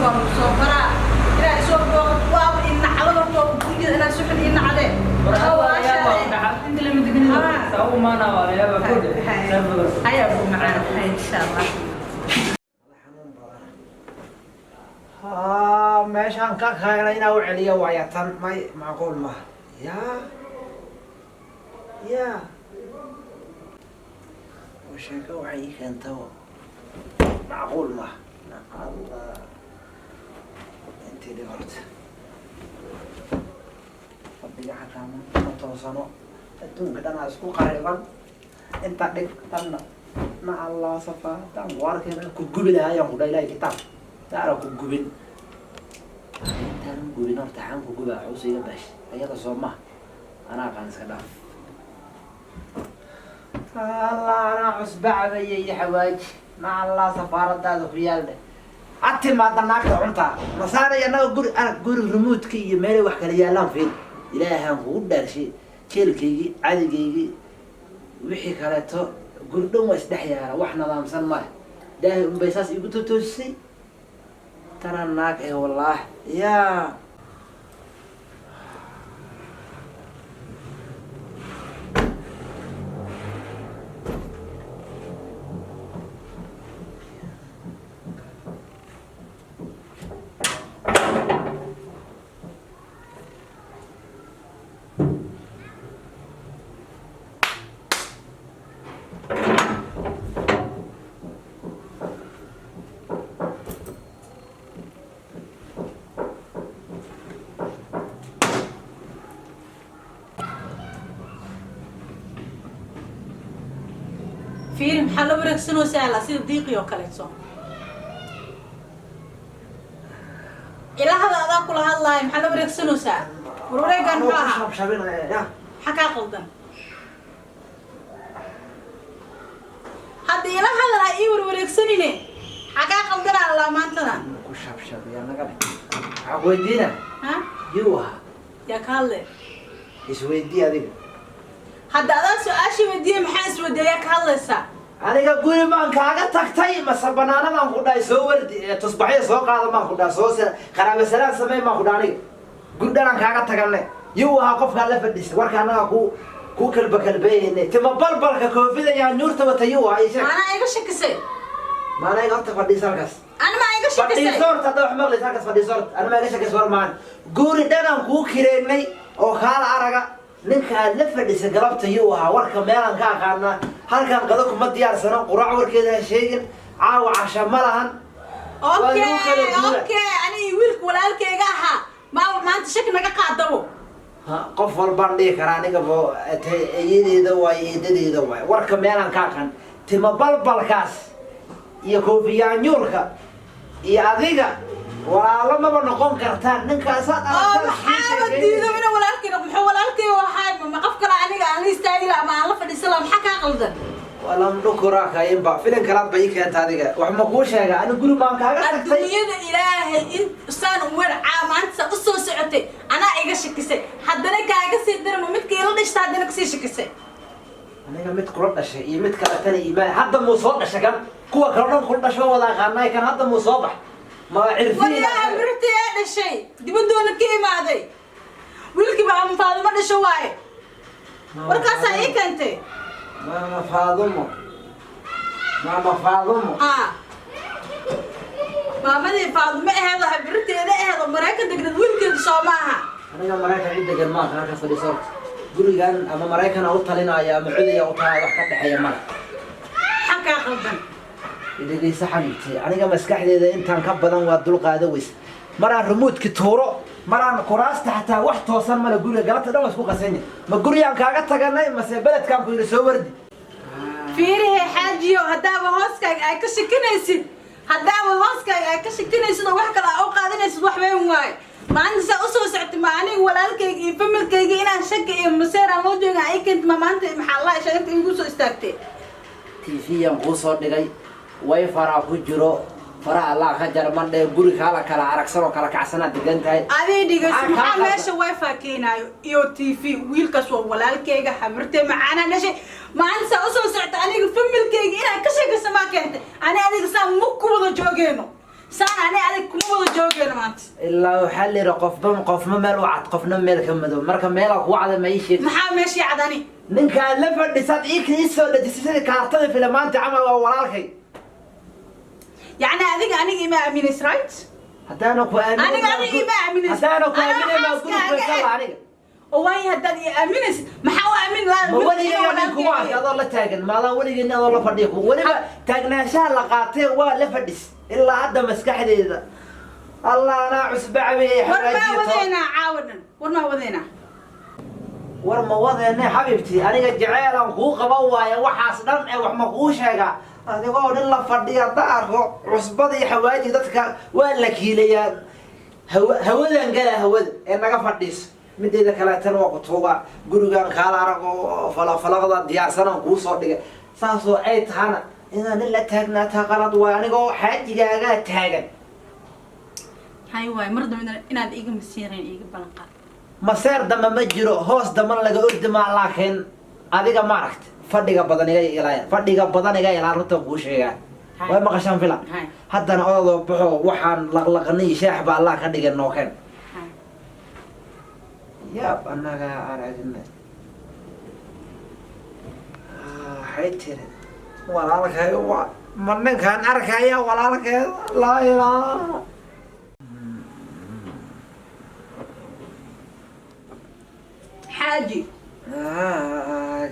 Waa lagu soo baraa inaa isoo booqat, waaba inacdo horta, waa gurigeeda inaa suxun inacdee. Inta lama deganida saa u imaanaa, waa la yaabaa kowde. Ayaa ugu macaan, insha Allah. Xanuun badan. Haa, meeshaan ka keenay inaa u celiyo waaya. Tan may macquul maha. Ya oo sheeko waxay ii keentaba macquul maha. Allah, intii dhig horta fadhiga xataa ma toosano. Adduunka dhan aa isku qariban. Inta dhig tanna ma Allah safa haddaan ku arkayna ku gubi lahaayaan ku dhaha. Ilahay kitaab daara ku gubin, intaan gubin horta xaan ku gubaa. Xuus iga baash ayada soo maha, anaa aqaan, iska dhaaf. Allah, anaa cusba cabaya iyo xawaaji. Ma Allah, safaaradaada ku yaal dheh. Ha timaada naagta cuntaa masaanay. Annaga guri arag, guri remote-ka iyo meelay wax kala yaalaan. Fiil, ilaahaan kugu dhaarshay, jeelkaygii, cadigaygii, wixii kaleeto guri dhan waa isdhex yaala, wax nadaamsan male. Daahi unbay saas igu totoosisay. Tana naag eh, wallaah yaa. Fiiri, maxaa la wareegsanaysaa la sida diiqii oo kaleeto? Ilaa hada adaa kula hadlaayo, maxaa la wareegsanaysaa? Warwareegan muxuu ahaa? Shabshabinaya ya. Maxaa kaa qaldan hadda? Ila hadal, ha ii warwareegsanine. Maxaa kaa qaldanaa allaa maantana? Ku shabshabiya naga dheh. Waxaan ku weydiina Ha? Yuu ahaa? Yaa ka hadle? Isweydii adiga. Hadda adaa su-aashii weydiiyey, maxaa isweydiiya? Yaa ka hadlaysaa? Aniga guri maan kaaga tagtay mase banaana maan ku dhahay soo wardi ee tusbaxyo soo qaada maan ku dhahay soo qaraabo salaan samey maan ku dhahay? Aniga guri dhanaan kaaga taganne. Yuu ahaa qofkaa la fadhiisa? Warka annaga ku kalba kalbeeyayne, tima balbalka, koofida, yaanyuurta wata, yuu ahaa? Ii sheeg. Maanaa iga shakisay? Maana iga horta fadhiisa halkaas. Ani maa iga shakisay? Fadhiiso horta, hadda wax maqlaysa, halkaas fadhiiso horta. Ani maa iga shakis war maan. Guri dhanaan kuu kireynay oo kaala araga, ninka aad la fadhisa galabta yuu ahaa? Warka meelaan ka aqaanaa. Halkan qado kuma diyaarsano, quraac warkeeda ha sheegin, caawa casha ma lahan. Waa lagu kala guura. Okay, ani iyo wiilka walaalkayga ahaa maa maanta shaki naga qaadabo? Ha, qof walbaan dhihi karaa aniga bo eeyadeeda waay, eedadeeda waay. Warka meelaan ka aqaan, tima balbalkaas iyo koofiyaanyuurka iyo adiga walaalo maba noqon kartaan. Ninkaasaad oo aragtaan. Maxaaba diido inuu walaalkay noqdo? Muxuu walaalkay ahay? Ma qof kale aniga aan la istaagi laha ama aan la fadhiisan laha? Maxaa kaa qaldan? Walam dhukuraka inba filin kalaad ba ii keenta. Adiga wax ma kuu sheega? Ani guri baan kaaga tagtay. Adduunyada ilaahay in saan weyn caa maanta saa usoo socotay, anaa iga shakisay. Haddana kaaga sii darma midka ila dhashta, haddana kasii shakisay. Aniga mid kula dhashay iyo mid kaletana iimaan hadda muu soo dhashay. Kan kuwa kale dhan kula dhasho wada aqaanay, kan hadda muu soo bax ma cirfiin? Waryaha birta ee dhashay dibadoona ka imaaday, wiilkii baa Faadimo dhasho waaye. Warkaasaa ii keentay. Maama Faadumo, maama Faadumo. Haa, maamadii Faadimo aheed oo habirteeda aheed oo Maraykan degneed, wiilkeedu soo maaha? Aniga Maraykan cid degan maaha. Halkaas fadhiiso horta. Gurigan ama Maraykana u talinaya ama codaya u talinaya, wax ka dhexeeya male. Maxaa kaa qaldan? Dhegeysa xabiibti, aniga maskaxdeeda intaan ka badan waa dulqaada weys. Maraan remote-ki tuuro, maraan kuraasta xataa wax toosan male. Guriga galabta dhan waa isku qasanya. Ma gurigaan kaaga taganay mase beledkaan ku yidhi soo wardi? Fiirihe xaajiyo, haddaaba hooskaaga ay ka shakinaysid, haddaaba hooskaaga ay ka shakinaysid oo wax kale aa u qaadanaysid, wax weyn waaye. Maalinta saa usoo socotay, ma aniga walaalkayga iyo familkayga inaan shaki iyo maseer aan loo jooga ay keentay? Ma maanta maxaa la sheegta igu soo istaagtay? TV-yan kuu soo dhigay, way faraa ku jiro, faraha Allah ka jarman dhee. Guri kaala kala aragsan oo kala kacsanaa degan tahay. Adii dhigayso. Maxaa kaa maxaa qaldan? Meesha wifi keenaayo iyo TV? Wiilkaas waa walaalkayga, xamirtay macaanaa dhashay. Maalinta saa usoo socota, aniga familkayga inaan ka sheekaysa maa keentay? Ani adiga saa ma ku wada joogeyno. Saan ani adig kuma wada joogeyno maanta. Ilaa waxaa la yidhi qofba qofma meel u cad, qofna meel ka madow. Marka meelaa kugu cada ma ii sheeg. Maxaa meeshii cadani? Ninkaan la fadhisaad ii soo dhejisay sidii kaartada filamaanta camal waa walaalkay. Yacni adiga aniga ima aaminays, right? Haddaana ku aaminay Aniga ima aaminaysid. Haddaana ku Anaa aaminay maa xaaskaaga guri kuweysan eh. aniga. Oo waayo, haddaad i aaminaysid, maxaa u aamin laa? Ma weligay nin kuma arka adoo la taagan, maadaan weligay nin adoo la fadhiya ku weliba taagnaanshaha la qaatee waa la fadhis ilaa hadda maskaxdeeda. Allah, anaa cusba cabiyay. War maa xawaajiyo. wadeynaa caawa dhan? War maa wadeynaa? War ma wadeene, xabiibti? Aniga jaceylaan kuu qaban waaye waxaas dhan ee wax ma kuu sheegaa? Adigoo nin la fadhiya hadda arko, cusbada iyo xawaaji dadka waa la kiilayaa. Hawadan gala hawada ee naga fadhiiso. Mideeda kaleetana waa kutuuga gurigan kaala arag oo falafalaqda diyaarsanaan kuu soo dhigay. Saasoo ay tahana inaan nin la taagnaataa qalad waay, anigoo xaajigaagaa taagan. Hay waay, mar dambe inaad iga masiirayn iiga ballan qaad. Maseer dambe ma jiro, hoos dambana laga ordi maa, laakiin adiga maaragta fadhiga badan iga ilaaya, fadhiga badan iga ilaa, runtan kuu sheegaa. Hay. Way maqashaan fila. Hay. Haddana odadoo baxo, waxaan laqlaqnay shaax ba Allah ka dhigay nookeen. Hay. Yaab, annaga aragnay. Waxay tiri walaalkay waa ma ninkaan arkaya walaalkeed? Laa ilaaha. Xaaji.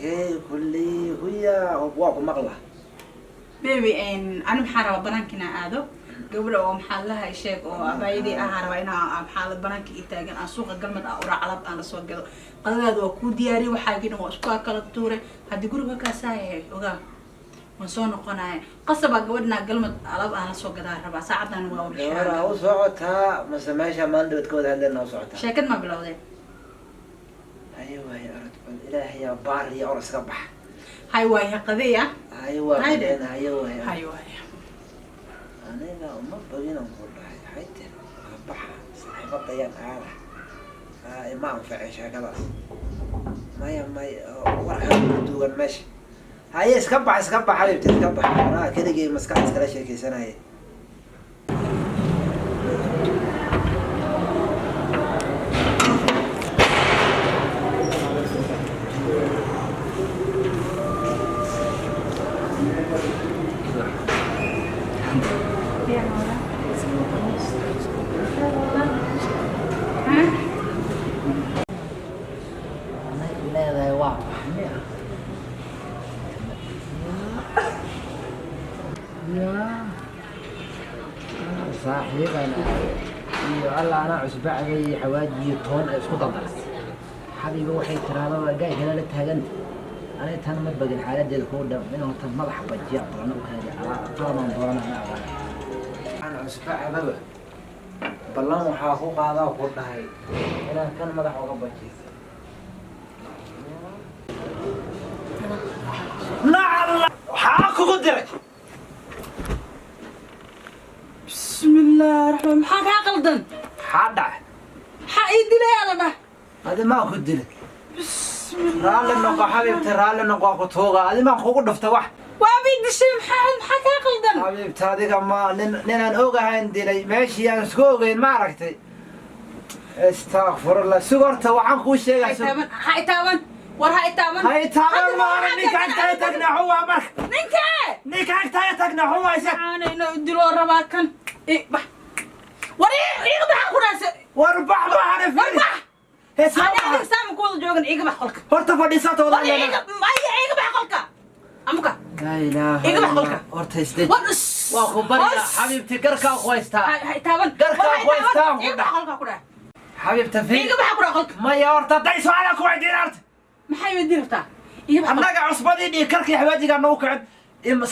Kay kulli huya waa ku maqla. Baby, ani maxaa rabaa banaanka inaan aado. Gabadha oo maxaa laha sheeg oo abaayadii ahaa rabaa inaa maxaa la banaanka ii taagan, aan suuqa galmad aan uraa calab aan lasoo gado. Qadadaada waa kuu diyaariyay, waxaagii dhan waa isku kala tuuray. Haddii guriga kaasayahay ogaa waan soo noqonaya. Qasabaa gabadhnaa galmad alab aan lasoo gadaa rabaa, saacadan waa Gabadha u socotaa mase meesha maalin dhabaad ka wada hadlayna u socotaa? Sheekad ma bilowdeen? Haye waaye, orod bal, ilaahay yaa baar iyo orod iska bax. Hay waaya, qadeya. Haye waa. Hayde. Qadeen, haye waaye. Hay waaya. Aniga uma baginan ku dhahay. Waxay tiri waa baxa, saaxiibadayaan aada. Ima anficin sheekadaas. Maya maya, warkaa ku duugan meesha. Haye, iska bax, iska bax, xabiibti, iska bax. Anaa keligay maskax iskala sheekeysanaya. Anay leedahay waa baxmi ah ya saaxiiban iyo alla anaa cusbacday iyo xawaaji iyo toon ay isku dardarsay. Xabiiba waxay tiraahdaa gaay kale la taaganta. Anay tan ma bagin xaaladeeda kuu dham in horta madaxa bajiya balana u kaadi qalamaan doorana ana aqaan. Aan cusba cababa ballan waxaa ku qaadaa ku dhahay inaan kan madax uga bajiyo. Nacalla, waxaa kugu diray. Bismillahi raxmaan, maxaa kaa qaldan? Maxaa dhacay? Maxaa ii dilayaa la dhah? Adi maa ku dilay. Bismillah. Raalli noqo, xabiibti, raalli noqo, ku tuuga. Adi maan kugu dhufta wax. Waa bii dishay. Maxaa kaa qaldan? Xabiibti, adiga ma nin ninaan ogahayn dilay meeshii aan isku ogeyn ma aragtay? Istakfirullah, sug horta, waxaan kuu sheegaa, sug. Ha itaaban, war ha itaaban. Ha itaaban maana ninka agtaaya tagna xuwa marka. Ninkee? Ninka agtaaya tagna xuwa isa. Aana inuu diloo rabaa kan. Bax, war iiga baxa ku raasa. War bax bahane. War bax. Heesaa. Ani adiga saama ku wada joogan, iiga bax qolka. Horta fadhiisata. War iiga maya, iiga bax qolka amuka. Laa ilaaha. Iga bax qolka. Horta isdeji. War Waa ku barya, xabiibti, garkaa ku haystaa. Ha itaaban. Garkaa War ha ku haystaa, itaaban. ku Iiga bax dhac. qolka ku dhac. Xabiibta fi Iiga bax ku dhac qolka. Maya, horta day su'aala ku weydiin horta. Maxay weydiin rabtaa? Iiga bax qolka. Annaga cusbadii dhiig karkii xawaajigaa nagu kicin.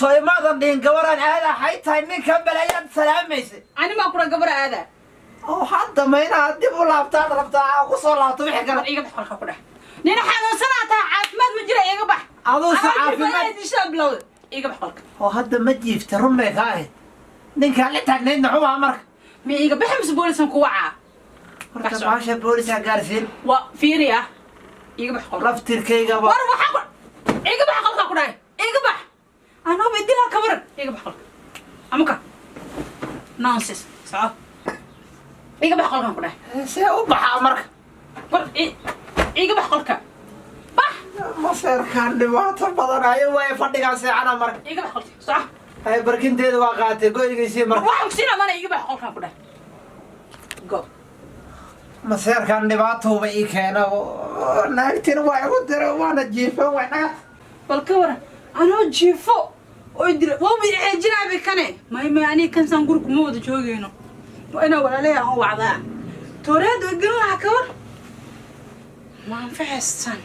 Soo imaadan dhihin gabaraan aada xay tahay ninkan balayaad salaamaysay? Ani maa kula gabara aada. Oo hadda ma inaad dib u laabtaad rabtaa, aa ku soo laabto wixii War kale? iiga bax qolka ku dhac. Nina xanuunsanaa tahay, caafimaad ma jira, iiga bax. Aduuse Anaa caafimaad dishaa bilowda, iiga bax qolka. Oo hadda ma jiifta, run bay ka ahayd ninkaan la taagnaydna xumaa marka. Ma iiga bixi mise boolisan ku wacaa? Horta Bax. baasha boolisaa gaarsiin. Waa fiiri ah, iiga bax qolka. Laftirkaygaba. War waxaa ku iiga bax qolka ku dhahay, iiga bax. Anooba idilaa ka waran, iiga bax qolka amuka. Nonsense, soco, iga bax qolkan ku dheh. See u baxaa marka? War iga bax qolka, bax. Maseerkaan dhibaato badan ayo waaye, fadhigaan seexana marka. Iga bax qolka, soco. Ay, barkinteeda waa qaatay, goygiisii marka. Waxaan ku siinaa mana, iga bax qolkan ku dheh, go. Maseerkaan dhibaatuuba ii keena, naagtina waa igu dira, waana jiifan way naga. Bal ka waran anoo jiifo oo dira, waaba iceejinaaba kane. May may, aniga kansaan guri kuma wada joogayno, waa inaa walaalahay aan u wacdaa. Tooreed oo gelin lahaa, ka war ma anfacaystaan?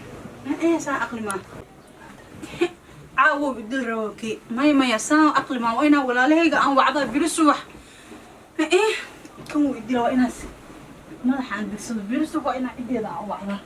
Saan aqli maa, caawo idil rabo kii. May maya, saan aqli maa, waa inaa walaalahayga aan wacdaa biri subax. Kan wuu idila, waa inaa madaxaan digsado biri subax, waa inaa ciddeeda aan u wacdaa.